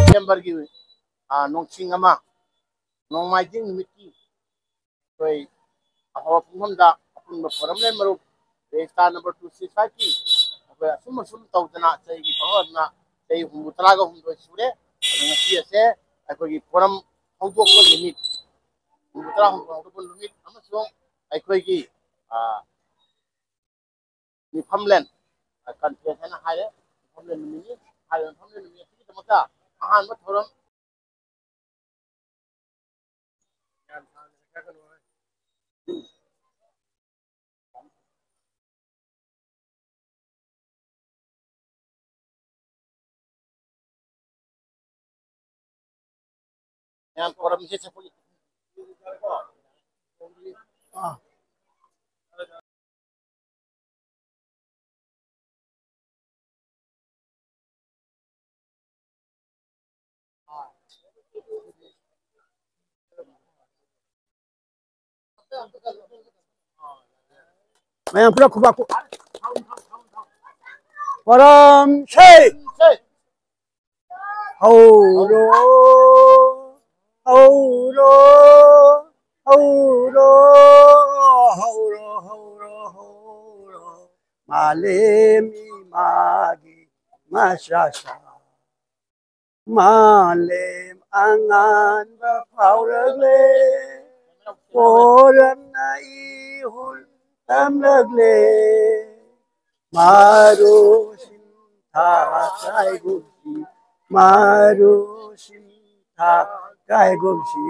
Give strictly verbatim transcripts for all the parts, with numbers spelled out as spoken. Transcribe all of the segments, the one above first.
ꯗꯤꯁꯦꯝꯕꯔꯒꯤ, ꯑ, ꯅꯣꯡꯆꯤꯡ ꯑꯃ, ꯅꯣꯡꯃꯥꯏꯖꯤꯡ ꯅꯨꯃꯤꯠꯀꯤ ꯑꯩꯈꯣꯏ ꯑꯐꯕ ꯄꯨꯡꯐꯝꯗ ꯑꯄꯨꯟꯕ ꯐꯣꯔꯝꯂꯦꯟ ꯃꯔꯨꯞ ꯔꯦꯖꯤꯁꯇꯥꯔ ꯅꯝꯕꯔ ꯇꯨ ꯁꯤꯛꯁ ꯐꯥꯏꯚꯀꯤ ꯑꯩꯈꯣꯏ ꯑꯁꯨꯝ ꯑꯁꯨꯝ ꯇꯧꯗꯅ ꯆꯍꯤꯒꯤ ꯐꯥꯎꯔꯗꯨꯅ ꯆꯍꯤ ꯍꯨꯝꯐꯨ ꯇꯔꯥꯒ ꯍꯨꯝꯗꯣꯏ ꯁꯨꯔꯦ꯫ ꯑꯗꯨ ꯉꯁꯤ ꯑꯁꯦ ꯑꯩꯈꯣꯏꯒꯤ ꯐꯣꯔꯝ ꯍꯧꯗꯣꯛꯄ ꯅꯨꯃꯤꯠ, ꯍꯨꯝꯐꯨ ꯇꯔꯥ ꯍꯨꯝꯐꯨ ꯍꯧꯗꯣꯛꯄ ꯅꯨꯃꯤꯠ ꯑꯃꯁꯨꯡ ꯑꯩꯈꯣꯏꯒꯤ, ꯑ, ꯃꯤꯐꯝꯂꯦꯟ, ꯑ, ꯀꯟꯐ꯭ꯔꯦꯟꯁ ꯍꯥꯏꯅ ꯍꯥꯏꯔꯦ꯫ ꯃꯤꯐꯝꯂꯦꯟ ꯅꯨꯃꯤꯠꯅꯤ꯫ ꯍꯥꯏꯔꯤꯕ ꯃꯤꯐꯝꯂꯦꯟ ꯅꯨꯃꯤꯠ ꯑꯁꯤꯒꯤꯗꯃꯛꯇ ꯑꯍꯥꯟꯕ ꯊꯧꯔꯝ ꯌꯥꯝ ꯄꯣꯔꯝꯁꯦ ꯆꯠꯄꯒꯤ꯫ ꯑꯥ꯫ ꯃꯌꯥꯝ ꯄꯨꯂꯞ ꯈꯨꯕꯥꯛ ꯈꯨ-, ꯄꯣꯔꯝꯁꯦ! ꯍꯧꯔꯣ, ꯍꯧꯔꯣ, ꯍꯧꯔꯣ, ꯍꯧꯔꯣ, ꯍꯧꯔꯣ, ꯍꯧꯔꯣ꯫ ꯃꯥꯂꯦꯝ ꯏꯃꯥꯒꯤ ꯃꯁꯥ ꯁꯥ꯫ ꯃꯥꯂꯦꯝ ꯑꯉꯥꯟꯕ ꯐꯥꯎꯔꯛꯂꯦ, ꯄꯣꯔꯝꯅ ꯏꯍꯨꯜ ꯇꯝꯂꯛꯂꯦ꯫ ꯃꯔꯨ ꯁꯤꯟꯊꯥ ꯀꯥꯏꯒꯨꯝꯁꯤ, ꯃꯔꯨ ꯁꯤꯟꯊꯥ ꯀꯥꯏꯒꯨꯝꯁꯤ,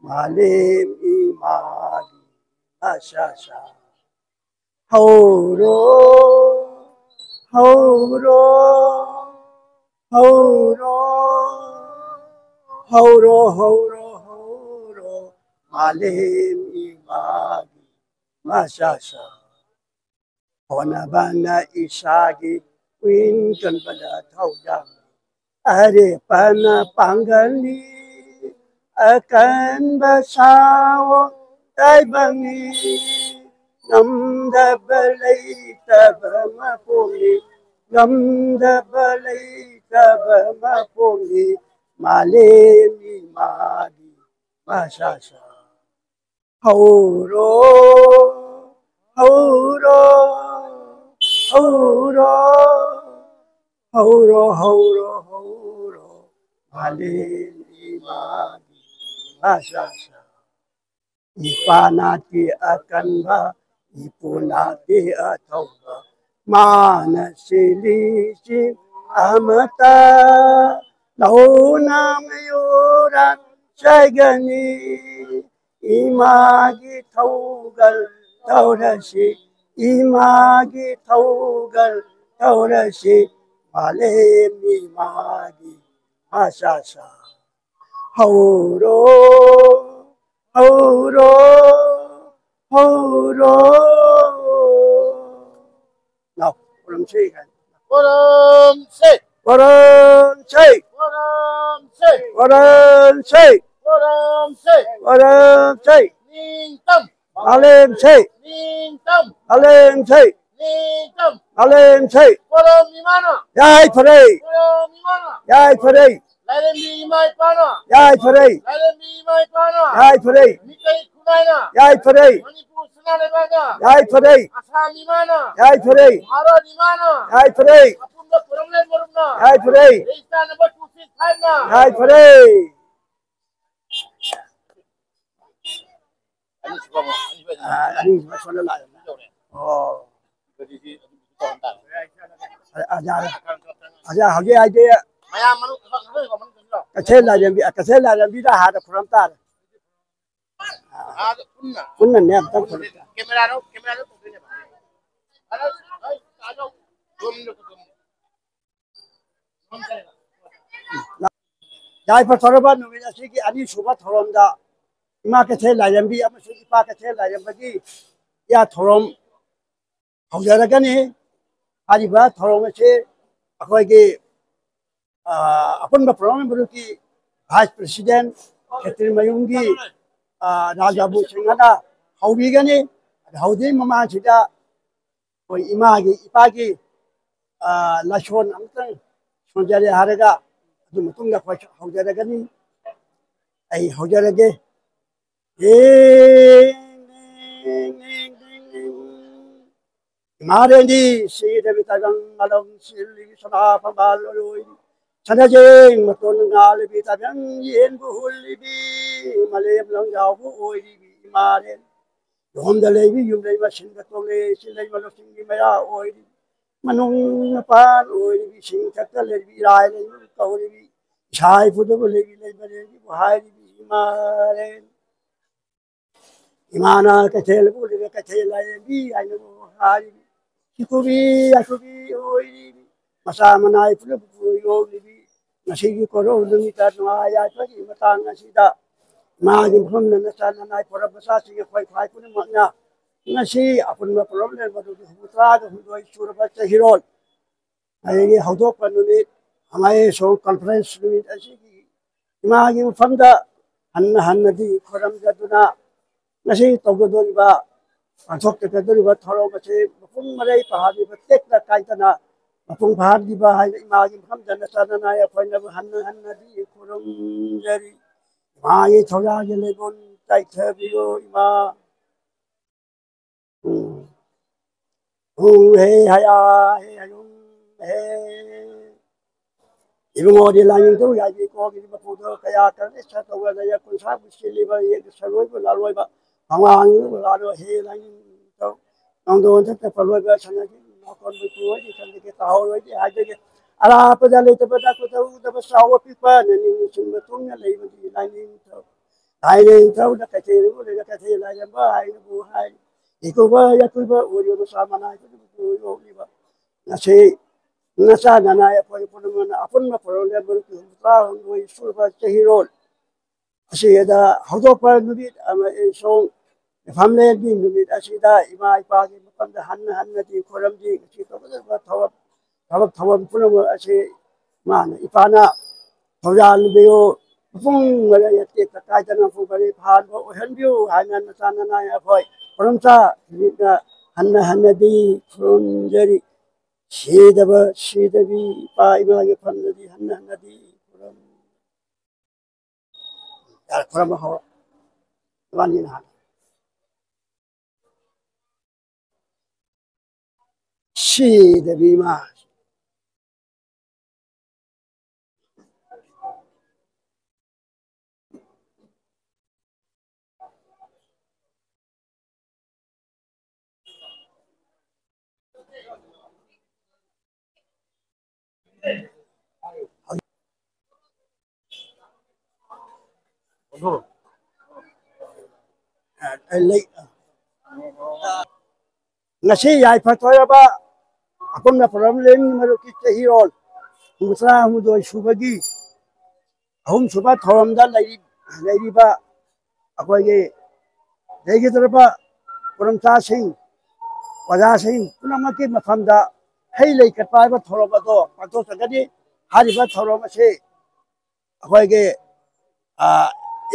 ꯃꯥꯂꯦꯝ ꯏꯃꯥꯒꯤ ꯃꯁꯥ ꯁꯥ꯫ ꯍꯧꯔꯣ, ꯍꯧꯔꯣ, ꯍꯧꯔꯣ, ꯍꯧꯔꯣ, ꯍꯧꯔꯣ, ꯍꯧꯔꯣ, ꯃꯥꯂꯦꯝ ꯏꯃꯥꯒꯤ ꯃꯁꯥ ꯁꯥ꯫ ꯍꯣꯠꯅꯕꯅ ꯏꯁꯥꯒꯤ ꯄꯨꯛꯅꯤꯡ ꯀꯟꯕꯗ ꯊꯧꯗꯥꯡ, ꯑꯔꯦꯞꯄꯅ ꯄꯥꯡꯒꯜꯅꯤ, ꯑꯀꯟꯕ ꯁꯥꯑꯣ ꯇꯥꯏꯕꯪꯅꯤ꯫ ꯉꯝꯗꯕ ꯂꯩꯇꯕ ꯃꯄꯣꯛꯅꯤ, ꯉꯝꯗꯕ ꯂꯩꯇꯕ ꯃꯄꯣꯛꯅꯤ, ꯃꯥꯂꯦꯝ ꯏꯃꯥꯒꯤ ꯃꯁꯥ ꯁꯥ꯫ ꯍꯧꯔꯣ, ꯍꯧꯔꯣ, ꯍꯧꯔꯣ, ꯍꯧꯔꯣ, ꯍꯧꯔꯣ, ꯍꯧꯔꯣ, ꯃꯥꯂꯦꯝ ꯏꯃꯥꯒꯤ ꯃꯁꯥ ꯁꯥ꯫ ꯏꯄꯥ ꯅꯥꯠꯀꯤ ꯑꯀꯟꯕ, ꯏꯄꯨ ꯅꯥꯠꯀꯤ ꯑꯊꯧꯕ, ꯃꯥꯅ ꯁꯤꯜꯂꯤ ꯆꯤꯡ ꯑꯃꯠꯇ, ꯂꯧꯅ ꯃꯌꯣꯔꯥ ꯆꯥꯏꯒꯅꯤ꯫ ꯏꯃꯥꯒꯤ ꯊꯧꯒꯜ ꯇꯧꯔꯁꯤ, ꯏꯃꯥꯒꯤ ꯊꯧꯒꯜ ꯇꯧꯔꯁꯤ, ꯃꯥꯂꯦꯝ ꯏꯃꯥꯒꯤ ꯃꯁꯥ ꯁꯥ꯫ ꯍꯧꯔꯣ, ꯍꯧꯔꯣ, ꯍꯧꯔꯣ꯫ ꯂꯥꯎ, ꯄꯣꯔꯝꯁꯦ ꯀꯥꯏꯅ꯫ ꯄꯣꯔꯝꯁꯦ! ꯄꯣꯔꯝꯁꯦ! ꯄꯣꯔꯝꯁꯦ! ꯄꯣꯔꯝꯁꯦ! ꯄꯣꯔꯝꯁꯦ! ꯄꯣꯔꯝꯁꯦ! ꯅꯤꯡꯇꯝ! ꯃꯥꯂꯦꯝꯁꯦ! ꯅꯤꯡꯇꯝ! ꯃꯥꯂꯦꯝꯁꯦ! ꯅꯤꯡꯇꯝ! ꯃꯥꯂꯦꯝꯁꯦ! ꯀꯣꯂꯣꯝ ꯏꯃꯥꯅ! ꯌꯥꯏꯐꯔꯦ! ꯀꯣꯂꯣꯝ ꯏꯃꯥꯅ! ꯌꯥꯏꯐꯔꯦ! ꯂꯥꯏꯔꯦꯝꯕꯤ ꯏꯃꯥ ꯏꯄꯥꯅ! ꯌꯥꯏꯐꯔꯦ! ꯂꯥꯏꯔꯦꯝꯕꯤ ꯏꯃꯥ ꯏꯄꯥꯅ! ꯌꯥꯏꯐꯔꯦ! ꯃꯤꯇꯩ ꯈꯨꯟꯅꯥꯏꯅ! ꯌꯥꯏꯐꯔꯦ! ꯃꯅꯤꯄꯨꯔ ꯁꯅꯥ ꯂꯩꯕꯥꯛꯅ! ꯌꯥꯏꯐꯔꯦ! ꯑꯁꯥꯝ ꯏꯃꯥꯅ! ꯌꯥꯏꯐꯔꯦ! ꯚꯥꯔꯠ ꯏꯃꯥꯅ! ꯌꯥꯏꯐꯔꯦ! ꯑꯄꯨꯟꯕ ꯄꯨꯔꯝꯂꯦꯟ ꯃꯔꯨꯞꯅ! ꯌꯥꯏꯐꯔꯦ! ꯔꯦꯖꯤꯁꯇꯥꯔ ꯅꯝꯕꯔ ꯇꯨ ꯁꯤꯛꯁ ꯐꯥꯏꯚꯅ! ꯌꯥꯏꯐꯔꯦ! ꯑꯅꯤꯁꯨꯕ ꯁꯣꯝꯗ ꯂꯥꯛꯑꯦ꯫ ꯑꯣ꯫ ꯑꯗ, ꯑꯗ, ꯑꯗ ꯍꯧꯖꯤꯛ ꯍꯥꯏꯗꯤ ꯃꯌꯥꯝ ꯃꯅꯨꯡ ꯈꯔ ꯈꯔ ꯃꯅꯨꯡ ꯆꯪꯁꯤꯜꯂꯣ꯫ ꯀꯩꯊꯦꯜ ꯂꯥꯏꯔꯦꯝꯕꯤ, ꯀꯩꯊꯦꯜ ꯂꯥꯏꯔꯦꯝꯕꯤꯗ ꯍꯥꯟꯅ ꯈꯨꯔꯝ ꯇꯥꯔꯦ꯫ ꯑꯥꯗ ꯄꯨꯟꯅ꯫ ꯄꯨꯟꯅꯅꯦ ꯑꯝꯇꯪ ꯈꯨꯔꯝ ꯇꯥꯔꯦ꯫ ꯀꯦꯃꯦꯔꯥꯗꯣ, ꯀꯦꯃꯦꯔꯥꯗꯣ ꯇꯧꯗꯣꯏꯅꯦꯕ꯫ ꯑꯗ, ꯑꯩ, ꯑꯗꯣ, ꯌꯨꯝꯗ ꯈꯨꯔꯝ꯫ ꯌꯥꯏꯐ ꯊꯧꯔꯕ ꯅꯨꯃꯤꯠ ꯑꯁꯤꯒꯤ ꯑꯅꯤꯁꯨꯕ ꯊꯧꯔꯝꯗ ꯏꯃꯥ ꯀꯩꯊꯦꯜ ꯂꯥꯏꯔꯦꯝꯕꯤ ꯑꯃꯁꯨꯡ ꯏꯄꯥ ꯀꯩꯊꯦꯜ ꯂꯥꯏꯔꯦꯝꯕꯒꯤ ꯏꯌꯥ ꯊꯧꯔꯝ ꯍꯧꯖꯔꯒꯅꯤ꯫ ꯍꯥꯏꯔꯤꯕ ꯊꯧꯔꯝ ꯑꯁꯤ ꯑꯩꯈꯣꯏꯒꯤ, ꯑ, ꯑꯄꯨꯟꯕ ꯄ꯭ꯔꯣꯒ꯭ꯔꯥꯝ ꯃꯔꯨꯞꯀꯤ ꯚꯥꯏꯁ ꯄ꯭ꯔꯦꯁꯤꯗꯦꯟ ꯈꯦꯇ꯭ꯔꯤꯃꯌꯨꯝꯒꯤ, ꯑ, ꯔꯥꯖꯥꯕꯨ ꯁꯤꯡꯍꯅ ꯍꯧꯕꯤꯒꯅꯤ꯫ ꯑꯗ ꯍꯧꯗ꯭ꯔꯤꯉꯩ ꯃꯃꯥꯡꯁꯤꯗ ꯑꯩꯈꯣꯏ ꯏꯃꯥꯒꯤ, ꯏꯄꯥꯒꯤ, ꯑ, ꯂꯥꯏꯁꯣꯟ ꯑꯃꯇꯪ ꯁꯣꯟꯖꯔꯦ ꯍꯥꯏꯔꯒ ꯑꯗꯨ ꯃꯇꯨꯡꯗ ꯑꯩꯈꯣꯏ ꯍꯧꯖꯔꯒꯅꯤ꯫ ꯑꯩ ꯍꯧꯖꯔꯒꯦ꯫ ꯏꯃꯥ ꯔꯦꯟꯗꯤ ꯁꯤꯗꯕꯤ ꯇꯥꯏꯕꯪ ꯃꯥꯂꯪ ꯁꯤꯜꯂꯤꯕꯤ ꯁꯅꯥ ꯐꯝꯕꯥꯜ ꯑꯣꯏꯔꯣꯏꯕꯤ ꯁꯅꯥꯖꯦꯡ ꯃꯇꯣꯟ ꯉꯥꯜꯂꯤꯕꯤ ꯇꯥꯏꯕꯪ ꯌꯦꯟꯕꯨ ꯍꯨꯜꯂꯤꯕꯤ ꯃꯥꯂꯦꯝ ꯂꯪꯖꯥꯎꯕꯨ ꯑꯣꯏꯔꯤꯕꯤ ꯏꯃꯥ ꯔꯦꯟ ꯌꯣꯝꯗ ꯂꯩꯕꯤ ꯌꯨꯝꯂꯩ ꯃꯁꯤꯡꯗ ꯇꯣꯡꯂꯦ ꯁꯤꯜꯂꯩ ꯃꯂꯨꯞꯁꯤꯡꯒꯤ ꯃꯌꯥ ꯑꯣꯏꯔꯤꯕꯤ ꯃꯅꯨꯡ ꯃꯄꯥꯟ ꯑꯣꯏꯔꯤꯕꯤ ꯁꯤꯡꯊꯛꯇ ꯂꯩꯔꯤꯕꯤ ꯏꯔꯥꯏ ꯂꯩꯃ ꯀꯧꯔꯤꯕꯤ ꯏꯁꯥ ꯏꯄꯨꯗꯕꯨ ꯂꯩꯕꯤ ꯂꯩꯃꯔꯦꯟꯒꯤꯕꯨ ꯍꯥꯏꯔꯤꯕꯤ ꯏꯃꯥ ꯔꯦꯟ ꯏꯃꯥꯅ ꯀꯩꯊꯦꯜ ꯄꯨꯔꯤꯕ ꯀꯩꯊꯦꯜ ꯂꯥꯏꯔꯦꯝꯕꯤ ꯍꯥꯏꯅꯕꯨ ꯍꯥꯏꯔꯤꯕꯤ ꯁꯤꯀꯨꯕꯤ ꯑꯀꯨꯕꯤ ꯑꯣꯏꯔꯤꯕꯤ ꯃꯆꯥ ꯃꯅꯥꯏ ꯄꯨꯂꯞ ꯌꯣꯛꯂꯤꯕꯤ ꯉꯁꯤꯒꯤ ꯀꯣꯔꯧ ꯅꯨꯃꯤꯠꯇ ꯅꯨꯡꯉꯥꯏ ꯌꯥꯏꯐꯒꯤ ꯃꯇꯥꯡ ꯑꯁꯤꯗ ꯏꯃꯥꯒꯤ ꯃꯐꯝꯗ ꯅꯆꯥ ꯅꯅꯥꯏ ꯄꯣꯔꯛ ꯃꯆꯥꯁꯤꯡ ꯑꯩꯈꯣꯏ ꯈ꯭ꯋꯥꯏ ꯄꯨꯝꯅꯃꯛꯅ ꯉꯁꯤ ꯑꯄꯨꯟꯕ ꯄꯣꯔꯛ ꯂꯩꯔꯕ ꯍꯨꯝꯐꯨꯇꯔꯥꯒ ꯍꯨꯝꯗꯣꯏ ꯁꯨꯔꯕ ꯆꯍꯤꯔꯣꯜ ꯑꯗꯒꯤ ꯍꯧꯗꯣꯛꯄ ꯅꯨꯃꯤꯠ ꯑꯃꯗꯤ ꯁꯣꯡ ꯀꯟꯐꯔꯦꯟꯁ ꯅꯨꯃꯤꯠ ꯑꯁꯤꯒꯤ ꯏꯃꯥꯒꯤ ꯃꯐꯝꯗ ꯍꯟꯅ ꯍꯟꯅꯗꯤ ꯈꯨꯔꯨꯝꯖꯗꯨꯅ ꯉꯁꯤ ꯇꯧꯒꯗꯧꯔꯤꯕ, ꯄꯥꯡꯊꯣꯛꯆꯒꯗꯧꯔꯤꯕ ꯊꯧꯔꯝ ꯑꯁꯤ ꯃꯄꯨꯡ ꯃꯔꯩ ꯐꯥꯍꯜꯂꯤꯕ, ꯇꯦꯛꯇ ꯀꯥꯏꯗꯅ ꯃꯄꯨꯡ ꯐꯥꯍꯟꯈꯤꯕ ꯍꯥꯏꯅ ꯏꯃꯥꯒꯤ ꯃꯐꯝꯗ ꯅꯆꯥ ꯅꯅꯥꯏ ꯑꯩꯈꯣꯏꯅꯕꯨ ꯍꯟꯅ ꯍꯟꯅꯗꯤ ꯈꯨꯔꯨꯝꯖꯔꯤ꯫ ꯏꯃꯥꯒꯤ ꯊꯧꯖꯥꯜꯒꯤ ꯂꯩꯕꯨꯟ ꯆꯥꯏꯊꯕꯤꯌꯨ ꯏꯃꯥ꯫ ꯎꯝ꯫ ꯎꯝ, ꯍꯦ, ꯍꯌꯥ, ꯍꯦ, ꯍꯌꯨꯝ, ꯍꯦ꯫ ꯏꯕꯨꯡꯉꯣꯗꯤ ꯂꯥꯏꯅꯤꯡꯊꯧ ꯌꯥꯏꯕꯤ ꯀꯣꯒꯤꯗꯤ ꯃꯄꯨꯗꯣ ꯀꯌꯥ ꯀꯔꯅꯦ ꯁꯥꯇꯧꯒ ꯂꯩꯌꯦ ꯀꯨꯟꯊ꯭ꯔꯥꯕꯨ ꯁꯤꯜꯂꯤꯕ ꯌꯦꯡ ꯁꯔꯣꯏꯕꯨ ꯂꯥꯂꯣꯏꯕ ꯃꯃꯥꯡꯕꯨ ꯂꯥꯂꯣ ꯍꯦ ꯂꯥꯏꯅꯤꯡꯊꯧ ꯅꯣꯡꯗꯣꯟ ꯊꯛꯇ ꯄꯜꯂꯣꯏꯕ ꯁꯅꯥꯒꯤ ꯃꯈꯣꯟꯕꯨ ꯇꯨꯍꯣꯏꯗꯤ ꯈꯟꯗꯒꯦ ꯇꯥꯍꯧꯔꯣꯏꯗꯤ ꯍꯥꯏꯖꯒꯦ꯫ ꯑꯔꯥꯞꯄꯗ ꯂꯩꯇꯕ ꯅꯛꯄꯗ ꯎꯗꯕ ꯆꯥꯎꯕ ꯄꯤꯛꯄ ꯅꯅꯤꯡ ꯅꯤꯡꯁꯤꯡꯕ ꯇꯨꯡꯅ ꯂꯩꯕꯗꯤ ꯂꯥꯏꯅꯤꯡꯊꯧ꯫ ꯂꯥꯏꯅꯤꯡꯊꯧꯅ ꯀꯩꯊꯦꯜꯕꯨ ꯂꯩꯔ ꯀꯩꯊꯦꯜ ꯂꯥꯏꯔꯦꯝꯕ ꯍꯥꯏꯅꯕꯨ ꯍꯥꯏ꯫ ꯏꯀꯨꯕ ꯌꯥꯀꯨꯕ ꯑꯣꯏꯔꯤꯕ ꯃꯆꯥ ꯃꯅꯥꯏꯕꯗꯨꯕꯨ ꯌꯣꯛꯂꯤꯕ꯫ ꯉꯁꯤ ꯅꯆꯥ ꯅꯅꯥꯏ ꯑꯩꯈꯣꯏ ꯄꯨꯝꯅꯃꯛꯅ ꯑꯄꯨꯟꯕ ꯄꯨꯔꯣꯜꯗ ꯃꯔꯨꯞꯀꯤ ꯍꯨꯝꯐꯨꯇꯔꯥꯍꯨꯝꯗꯣꯏ ꯁꯨꯕ ꯆꯍꯤꯔꯣꯜ ꯑꯁꯤꯗ ꯍꯧꯗꯣꯛꯄ ꯅꯨꯃꯤꯠ ꯑꯃꯁꯨꯡ ꯃꯤꯐꯝꯂꯦꯟꯒꯤ ꯅꯨꯃꯤꯠ ꯑꯁꯤꯗ ꯏꯃꯥ ꯏꯄꯥꯒꯤ ꯃꯐꯝꯗ ꯍꯟꯅ ꯍꯟꯅꯗꯤ ꯈꯨꯔꯨꯝꯗꯤ ꯉꯁꯤ ꯇꯧꯒꯗꯕ ꯊꯕꯛ, ꯊꯕꯛ ꯊꯧꯔꯝ ꯄꯨꯝꯅꯃꯛ ꯑꯁꯤ ꯏꯃꯥꯅ ꯏꯄꯥꯅ ꯊꯧꯖꯥꯟꯕꯤꯌꯨ, ꯃꯄꯨꯡ ꯃꯔꯩ ꯑꯇꯦꯛꯄ ꯀꯥꯏꯗꯅ ꯃꯄꯨꯡ ꯃꯔꯩ ꯐꯥꯍꯟꯕ ꯑꯣꯏꯍꯟꯕꯤꯌꯨ ꯍꯥꯏꯅ ꯅꯆꯥ ꯅꯅꯥꯏ ꯑꯩꯈꯣꯏ ꯄꯨꯔꯝꯆꯥ ꯅꯨꯃꯤꯠꯅ ꯍꯟꯅ ꯍꯟꯅꯗꯤ ꯈꯨꯔꯨꯝꯖꯔꯤ꯫ ꯁꯤꯗꯕ ꯁꯤꯗꯕꯤ ꯏꯄꯥ ꯏꯃꯥꯒꯤ ꯐꯝꯗꯗꯤ ꯍꯟꯅ ꯍꯟꯅꯗꯤ ꯈꯨꯔꯨꯝ-, ꯌꯥꯔꯦ, ꯈꯨꯔꯨꯝꯕ ꯍꯧꯔꯣ꯫ ꯏꯕꯥꯅꯤꯅ ꯍꯥꯟꯅ꯫ ꯁꯤꯗꯕꯤ ꯏꯃꯥ꯫ ꯂꯩ-, ꯉꯁꯤ ꯌꯥꯏꯐ ꯊꯣꯛꯂꯕ ꯑꯄꯨꯟꯕ ꯄ꯭ꯔꯣꯕ꯭ꯂꯦꯝꯒꯤ ꯃꯔꯨꯞꯀꯤ ꯆꯍꯤꯔꯣꯜ ꯍꯨꯝꯐꯨꯇꯔꯥ ꯍꯨꯝꯗꯣꯏ ꯁꯨꯕꯒꯤ ꯑꯍꯨꯝꯁꯨꯕ ꯊꯧꯔꯝꯗ ꯂꯩꯔꯤ-, ꯂꯩꯔꯤꯕ ꯑꯩꯈꯣꯏꯒꯤ ꯂꯩꯒꯗꯧꯔꯤꯕ ꯄꯨꯔꯝꯆꯥꯁꯤꯡ, ꯑꯣꯖꯥꯁꯤꯡ ꯄꯨꯝꯅꯃꯛꯀꯤ ꯃꯐꯝꯗ ꯍꯩ ꯂꯩ ꯀꯠꯄ ꯍꯥꯏꯕ ꯊꯧꯔꯝ ꯑꯗꯣ ꯄꯥꯡꯊꯣꯛꯆꯒꯅꯤ꯫ ꯍꯥꯏꯔꯤꯕ ꯊꯧꯔꯝ ꯑꯁꯤ ꯑꯩꯈꯣꯏꯒꯤ, ꯑ,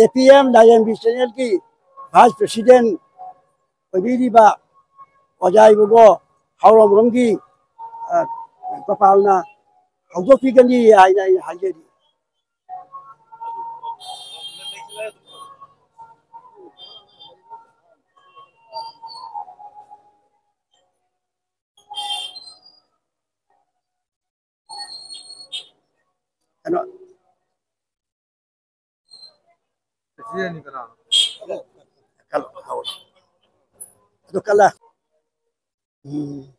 ꯑꯦ ꯄꯤ ꯑꯦꯝ ꯂꯥꯏꯔꯦꯝꯕꯤ ꯆꯦꯅꯦꯜꯒꯤ Vice President ꯑꯣꯏꯕꯤꯔꯤꯕ ꯑꯣꯖꯥ ꯏꯕꯨꯡꯉꯣ ꯍꯥꯎꯔꯣꯝꯔꯣꯝꯒꯤ, ꯑ, ꯒꯣꯄꯥꯜꯅ ꯍꯧꯗꯣꯛꯄꯤꯒꯅꯤ ꯍꯥꯏꯅ ꯑꯩꯅ ꯍꯥꯏꯖꯔꯤ꯫ ꯀꯩꯅꯣ, ꯁꯤꯗꯅꯤ ꯀꯅꯥ? ꯀꯜꯂꯣ, ꯀꯜꯂꯣ꯫ ꯑꯗꯨ ꯀꯜꯂ꯫ ꯎꯝ꯫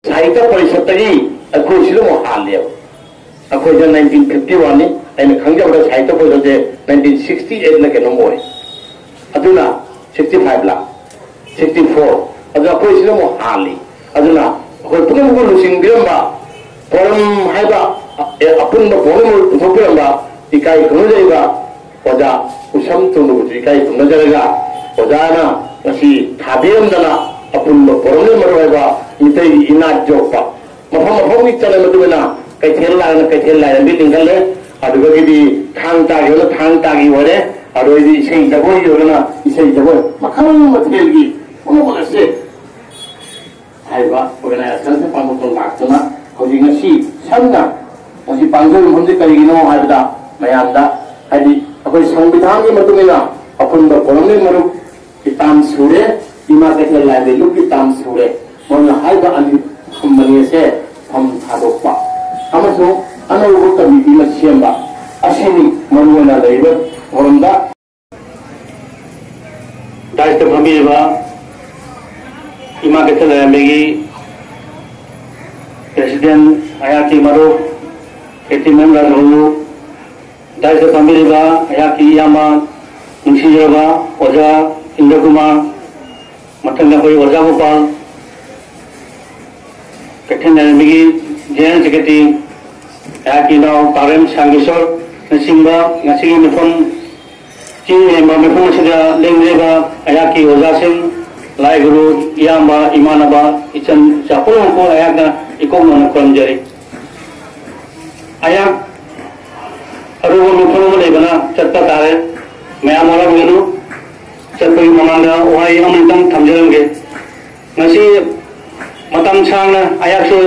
ꯁꯥꯍꯤꯇ꯭ꯌ ꯄꯔꯤꯁꯠꯇꯒꯤ ꯑꯩꯈꯣꯏ ꯁꯤꯗ ꯑꯃꯨꯛ ꯍꯥꯜꯂꯦꯕ꯫ ꯑꯩꯈꯣꯏꯗ ꯅꯥꯏꯟꯇꯤꯟ ꯐꯤꯐꯇꯤ ꯋꯥꯟꯅꯤ, ꯑꯩꯅ ꯈꯪꯖꯕꯗ ꯁꯥꯍꯤꯇ꯭ꯌ ꯄꯔꯤꯁꯠꯁꯦ ꯅꯥꯏꯟꯇꯤꯟ ꯁꯤꯛꯁꯇꯤ ꯑꯩꯠꯅ ꯀꯩꯅꯣꯝ ꯑꯣꯏ꯫ ꯑꯗꯨꯅ ꯁꯤꯛꯁꯇꯤ ꯐꯥꯏꯚ ꯂꯥ, ꯁꯤꯛꯁꯇꯤ ꯐꯣꯔ, ꯑꯗꯨ ꯑꯩꯈꯣꯏ ꯁꯤꯗ ꯑꯃꯨꯛ ꯍꯥꯜꯂꯤ꯫ ꯑꯗꯨꯅ ꯑꯩꯈꯣꯏ ꯄꯨꯝꯅꯃꯛꯄꯨ ꯂꯨꯆꯤꯡꯕꯤꯔꯝꯕ ꯄꯣꯔꯝ ꯍꯥꯏꯕ, ꯑꯦ, ꯑꯄꯨꯟꯕ ꯄꯣꯔꯝ ꯑꯃ ꯄꯨꯊꯣꯛꯄꯤꯔꯝꯕ ꯏꯀꯥꯏ ꯈꯨꯝꯅꯖꯔꯤꯕ ꯑꯣꯖꯥ ꯎꯁꯝ ꯇꯣꯝꯕꯕꯨꯁꯨ ꯏꯀꯥꯏ ꯈꯨꯝꯅꯖꯔꯒ, ꯑꯣꯖꯥꯅ ꯉꯁꯤ ꯊꯥꯕꯤꯔꯝꯗꯅ ꯑꯄꯨꯟꯕ ꯄꯣꯔꯝꯅ ꯃꯔꯨ ꯑꯣꯏꯕ ꯃꯤꯇꯩꯒꯤ ꯏꯅꯥꯠ ꯌꯣꯛꯄ ꯃꯐꯝ ꯃꯐꯝꯒꯤ ꯆꯠꯅꯕꯤ ꯃꯇꯨꯡ ꯏꯟꯅ ꯀꯩꯊꯦꯜ ꯂꯥꯏꯔꯅ ꯀꯩꯊꯦꯜ ꯂꯥꯏꯔꯦꯝꯕꯤ ꯂꯤꯡꯈꯠꯂꯦ꯫ ꯑꯗꯨꯗꯒꯤꯗꯤ ꯊꯥꯡ ꯇꯥꯒꯤ ꯑꯣꯏꯅ ꯊꯥꯡ ꯇꯥꯒꯤ ꯑꯣꯏꯔꯦ꯫ ꯑꯗꯩꯗꯤ ꯏꯁꯩ ꯖꯒꯣꯏ ꯑꯣꯏꯔꯒꯅ ꯏꯁꯩ ꯖꯒꯣꯏ ꯃꯈꯜ ꯃꯊꯦꯜꯒꯤ ꯄꯨꯝꯅꯃꯛ ꯑꯁꯦ ꯍꯥꯏꯔꯤꯕ ꯑꯣꯔꯒꯅꯥꯏꯖꯦꯁꯟꯁꯤꯅ ꯄꯥꯡꯊꯣꯛꯇꯨꯅ ꯂꯥꯛꯇꯨꯅ ꯍꯧꯖꯤꯛ ꯉꯁꯤ ꯁꯝꯅ ꯃꯁꯤ ꯄꯥꯡꯊꯣꯛꯏ ꯃꯐꯝꯁꯤ ꯀꯔꯤꯒꯤꯅꯣ ꯍꯥꯏꯕꯗ ꯃꯌꯥꯝꯗ ꯍꯥꯏꯗꯤ ꯑꯩꯈꯣꯏ ꯁꯪꯕꯤꯙꯥꯟꯒꯤ ꯃꯇꯨꯡ ꯏꯟꯅ ꯑꯄꯨꯟꯕ ꯐꯣꯔꯝꯒꯤ ꯃꯔꯨꯞꯀꯤ ꯇꯥꯝ ꯁꯨꯔꯦ, ꯏꯃꯥ ꯀꯩꯊꯦꯜ ꯂꯥꯏꯔꯦꯝꯕꯤ ꯂꯨꯞꯀꯤ ꯇꯥꯝ ꯁꯨꯔꯦ꯫ ꯃꯔꯝꯅ ꯍꯥꯏꯔꯤꯕ ꯑꯅꯤ ꯊꯝꯕꯅꯤ ꯑꯁꯦ ꯐꯝ ꯊꯥꯗꯣꯛꯄ ꯑꯃꯁꯨꯡ ꯑꯅꯧꯕ ꯀꯃꯤꯇꯤ ꯑꯃ ꯁꯦꯝꯕ ꯑꯁꯤꯅꯤ ꯃꯔꯨꯑꯣꯏꯅ ꯂꯩꯔꯤꯕ ꯊꯧꯔꯝꯗ꯫ ꯗꯥꯏꯁꯇ ꯐꯝꯕꯤꯔꯤꯕ ꯏꯃꯥ ꯀꯩꯊꯦꯜ ꯂꯥꯏꯔꯦꯝꯕꯤꯒꯤ ꯄ꯭ꯔꯦꯁꯤꯗꯦꯟ ꯑꯩꯍꯥꯛꯀꯤ ꯃꯔꯨꯞ ꯀꯦꯇꯤꯃꯦꯟ ꯔꯥꯖꯒꯨꯔꯨ, ꯗꯥꯏꯁꯇ ꯐꯝꯕꯤꯔꯤꯕ ꯑꯩꯍꯥꯛꯀꯤ ꯏꯌꯥꯝꯕ ꯅꯨꯡꯁꯤꯖꯔꯕ ꯑꯣꯖꯥ ꯏꯟꯗ꯭ꯔꯀꯨꯃꯥꯔ, ꯃꯊꯪꯗ ꯑꯩꯈꯣꯏ ꯑꯣꯖꯥ ꯒꯣꯄꯥꯜ, ꯀꯩꯊꯦꯜ ꯂꯥꯏꯔꯦꯝꯕꯤꯒꯤ ꯖꯦꯅꯔꯦꯜ ꯁꯦꯀ꯭ꯔꯦꯇꯔꯤ, ꯑꯩꯍꯥꯛꯀꯤ ꯏꯅꯥꯎ ꯄꯥꯔꯦꯝ ꯁꯥꯡꯒꯦꯁꯣꯔꯅꯆꯤꯡꯕ ꯉꯁꯤꯒꯤ ꯃꯤꯐꯝ ꯆꯤꯡ ꯂꯦꯝꯕ ꯃꯤꯐꯝ ꯑꯁꯤꯗ ꯂꯦꯡꯂꯤꯕ ꯑꯩꯍꯥꯛꯀꯤ ꯑꯣꯖꯥꯁꯤꯡ, ꯂꯥꯏ ꯒꯨꯔꯨ, ꯏꯌꯥꯝꯕ, ꯏꯃꯥꯟꯅꯕ, ꯏꯆꯟ ꯏꯆꯥ ꯄꯨꯝꯅꯃꯛꯄꯨ ꯑꯩꯍꯥꯛꯅ ꯏꯀꯣꯛ ꯅꯧꯅ ꯈꯨꯔꯨꯝꯖꯔꯤ꯫ ꯑꯩꯍꯥꯛ ꯑꯔꯨꯕ ꯃꯤꯐꯝ ꯑꯃ ꯂꯩꯕꯅ ꯆꯠꯄ ꯇꯥꯔꯦ꯫ ꯃꯌꯥꯝ ꯋꯥꯔꯝꯒꯅꯨ꯫ ꯆꯠꯄꯒꯤ ꯃꯃꯥꯡꯗ ꯋꯥꯍꯩ ꯑꯃꯅꯤꯇꯪ ꯊꯝꯖꯔꯝꯒꯦ꯫ ꯉꯁꯤ ꯃꯇꯝ ꯁꯥꯡꯅ ꯑꯩꯍꯥꯛꯁꯨ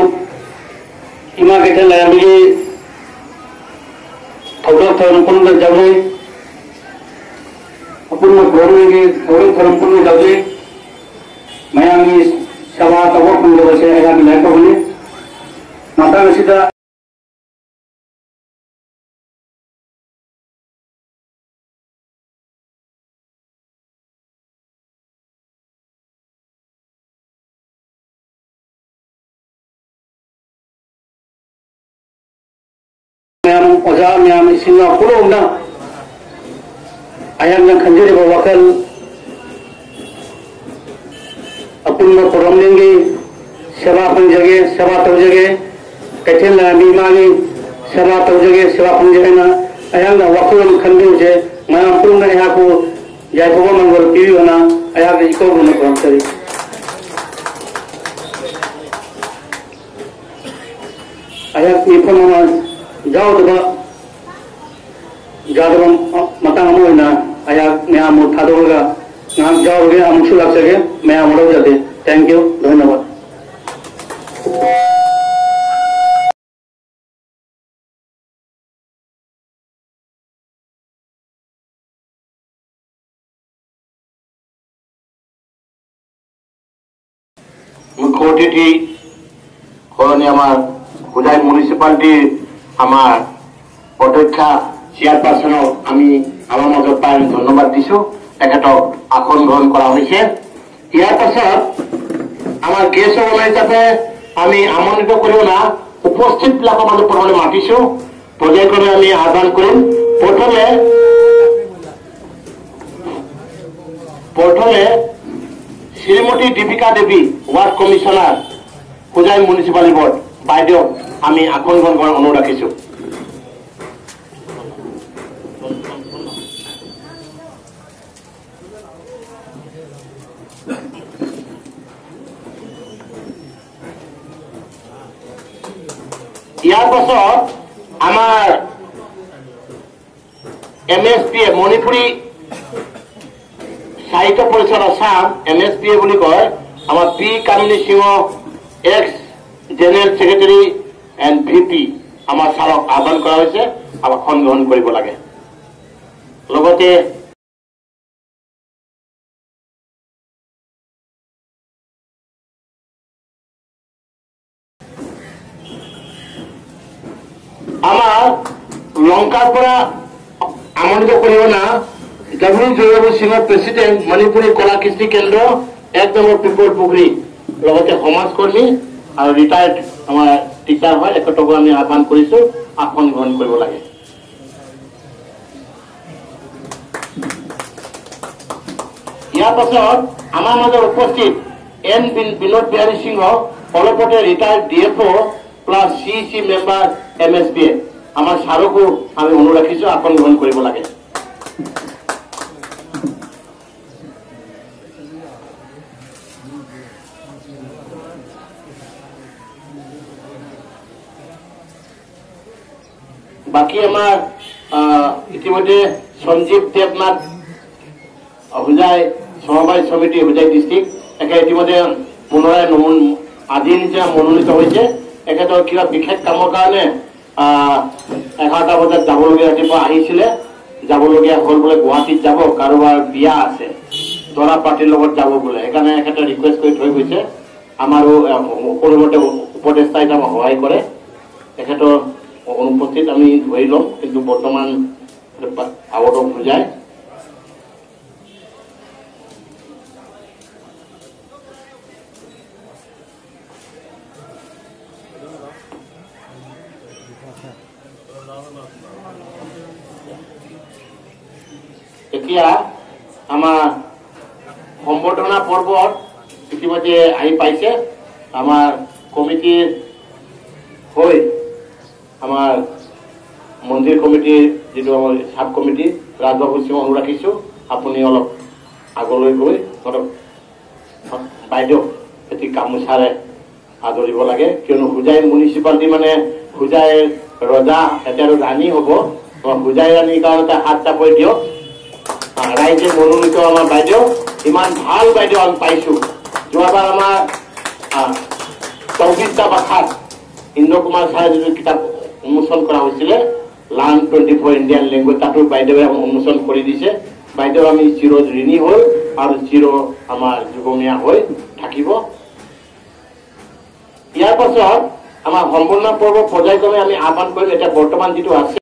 ꯏꯃꯥ ꯀꯩꯊꯦꯜ ꯂꯥꯏꯔꯦꯝꯕꯤꯒꯤ ꯊꯧꯗꯣꯛ ꯊꯧꯔꯝ ꯄꯨꯝꯅꯃꯛꯇ ꯌꯥꯎꯖꯩ꯫ ꯑꯄꯨꯟꯕ ꯊꯧꯔꯝꯒꯤ ꯊꯧꯔꯝ ꯊꯧꯔꯝ ꯄꯨꯝꯅꯃꯛ ꯌꯥꯎꯖꯩ꯫ ꯃꯌꯥꯝꯒꯤ ꯁꯦꯕꯥ ꯇꯧꯕ ꯐꯪꯗꯕꯁꯦ ꯑꯩꯍꯥꯛꯀꯤ ꯂꯥꯏꯕꯛ ꯐꯕꯅꯤ꯫ ꯃꯇꯥꯡ ꯑꯁꯤꯗ ꯃꯌꯥꯝ, ꯑꯣꯖꯥ ꯃꯌꯥꯝ, ꯏꯆꯤꯟ ꯏꯅꯥꯎ ꯄꯨꯝꯅꯃꯛꯅ ꯑꯩꯍꯥꯛꯅ ꯈꯟꯖꯔꯤꯕ ꯋꯥꯈꯜ, ꯑꯄꯨꯟꯕ ꯄ꯭ꯔꯣꯒ꯭ꯔꯥꯝꯁꯤꯡꯒꯤ ꯁꯦꯕꯥ ꯐꯪꯖꯒꯦ, ꯁꯦꯕꯥ ꯇꯧꯖꯒꯦ, ꯀꯩꯊꯦꯜ ꯂꯥꯏꯔꯦꯝꯕꯤ ꯏꯃꯥꯒꯤ ꯁꯦꯕꯥ ꯇꯧꯖꯒꯦ, ꯁꯦꯕꯥ ꯐꯪꯖꯒꯦ ꯍꯥꯏꯅ ꯑꯩꯍꯥꯛꯅ ꯋꯥꯈꯜꯂꯣꯟ ꯈꯟꯕꯤꯕꯁꯦ ꯃꯌꯥꯝ ꯄꯨꯝꯅ ꯑꯩꯍꯥꯛꯄꯨ ꯌꯥꯏꯐꯕ ꯃꯪꯒꯣꯜ ꯄꯤꯕꯤꯌꯨꯅ ꯑꯩꯍꯥꯛꯅ ꯏꯀꯧ ꯈꯨꯝꯅ ꯈꯨꯔꯨꯝꯖꯔꯤ꯫ ꯑꯩꯍꯥꯛ ꯃꯤꯐꯝ ꯑꯃ ꯌꯥꯎꯗꯕ ꯌꯥꯗꯕ ꯃꯇꯥꯡ ꯑꯃ ꯑꯣꯏꯅ ꯑꯃꯨꯛ ꯊꯥꯗꯣꯛꯂꯒ ꯉꯥꯏꯍꯥꯛ ꯌꯥꯎꯔꯒꯦ, ꯑꯃꯨꯛꯁꯨ ꯂꯥꯛꯆꯒꯦ꯫ ꯃꯌꯥꯝ ꯋꯥꯔꯧꯖꯗꯦ꯫ Thank you꯫ ꯙꯟꯌꯕꯥꯗ꯫ মুখ্য অতিথি সৰণি আমাৰ হোজাই মিউনিচিপালিটিৰ আমাৰ অধ্যক্ষা চেয়াৰপাৰ্চনক আমি আমাৰ মাজত পাই আমি ধন্যবাদ দিছো। তেখেতক আসন গ্ৰহণ কৰা হৈছে। ইয়াৰ পাছত আমাৰ গেষ্ট অফ অনাৰ হিচাপে আমি আমন্ত্ৰিত কৰি অনা উপস্থিতবিলাকক আমি প্ৰথমে মাতিছো। পৰ্যায়ক্ৰমে আমি আহ্বান কৰিম। প্ৰথমে প্ৰথমে শ্ৰীমতী দীপিকা দেৱী, ward commissioner, Hojai municipality board, বাইদেউক আমি আসন গ্ৰহণ কৰাৰ অনুৰোধ ৰাখিছো। ইয়াৰ পাছত আমাৰ M S P A, Manipuri Sahitya Parishad Assam, M S P A বুলি কয়, আমাৰ P Kamini Singh, ex general secretary and V P, আমাৰ ছাৰক আহ্বান কৰা হৈছে, আমাক আসন গ্ৰহণ কৰিব লাগে। লগতে আমাৰ লংকাৰ পৰা আমন্ত্ৰিত কৰি অনা ডব্লিউ জয়বু সিংহ, প্ৰেচিডেণ্ট, মণিপুৰী কলা কৃষ্টি কেন্দ্ৰ, এক নম্বৰ পিপল পুখুৰী, লগতে সমাজকৰ্মী আৰু ৰিটায়াৰ্ড আমাৰ টিচাৰ হয়, এখেতকো আমি আহ্বান কৰিছো, আসন গ্ৰহণ কৰিব লাগে। ইয়াৰ পাছত আমাৰ মাজত উপস্থিত এন বিন-, বিনোদ বিহাৰী সিংহ, অলপতে retired D F O' plus C E C member M S B A, আমাৰ ছাৰকো আমি অনুৰোধ ৰাখিছো, আসন গ্ৰহণ কৰিব লাগে। বাকী আমাৰ, আহ, ইতিমধ্যে সঞ্জীৱ দেৱনাথ হোজাই সমবায় সমিতি, হোজাই ডিষ্ট্ৰিক্ট, তেখেত ইতিমধ্যে পুনৰাই নমন-, আজিৰ নিচিনা মনোনীত হৈছে। তেখেতৰ কিবা বিশেষ কামৰ কাৰণে, আহ, এঘাৰটা বজাত যাবলগীয়া, ৰাতিপুৱা আহিছিলে, যাবলগীয়া হ'ল, বোলে গুৱাহাটীত যাব, কাৰোবাৰ বিয়া আছে, দৰা পাৰ্টিৰ লগত যাব বোলে, সেইকাৰণে তেখেতে ৰিকুৱেষ্ট কৰি থৈ গৈছে। আমাৰো, আহ, সকলো মতে উপদেষ্টা হিচাপে সহায় কৰে। তেখেতৰ অনুপস্থিত আমি ধৰি ল'ম, কিন্তু বৰ্তমান আউট অফ হোজাই। এতিয়া আমাৰ সম্বৰ্ধনা পৰ্বত ইতিমধ্যে আহি পাইছে। আমাৰ কমিটিৰ হৈ আমাৰ মন্দিৰ কমিটিৰ যিটো আমাৰ ছাব কমিটি, ৰাজবাবু সিং, অনুৰোধ ৰাখিছোঁ, আপুনি অলপ আগলৈ গৈ অলপ বাইদেউ এটি গামোচাৰে আদৰিব লাগে, কিয়নো হোজাই মিউনিচিপালিটি মানে হোজাইৰ ৰজা, এতিয়া আৰু ৰাণী হ'ব। আমাৰ হোজাই ৰাণীৰ কাৰণে এটা হাত চাপৰি দিয়ক। আহ, ৰাইজে মনোনীত আমাৰ বাইদেউ, ইমান ভাল বাইদেউ আমি পাইছোঁ। যোৱাবাৰ আমাৰ, আহ, চৌবিশটা ভাষাত ইন্দ্ৰ কুমাৰ ছাৰে যিটো কিতাপ উন্মোচন কৰা হৈছিলে, learn twenty four Indian language, তাতো বাইদেৱে আমাক উন্মোচন কৰি দিছে। বাইদেউ আমি চিৰ ঋণী হ'ল আৰু চিৰ আমাৰ যুগমীয়া হৈ থাকিব। ইয়াৰ পাছত আমাৰ সম্বৰ্ধনা পৰ্ব পৰ্যায়ক্ৰমে আমি আহ্বান কৰিম। এতিয়া বৰ্তমান যিটো আছে,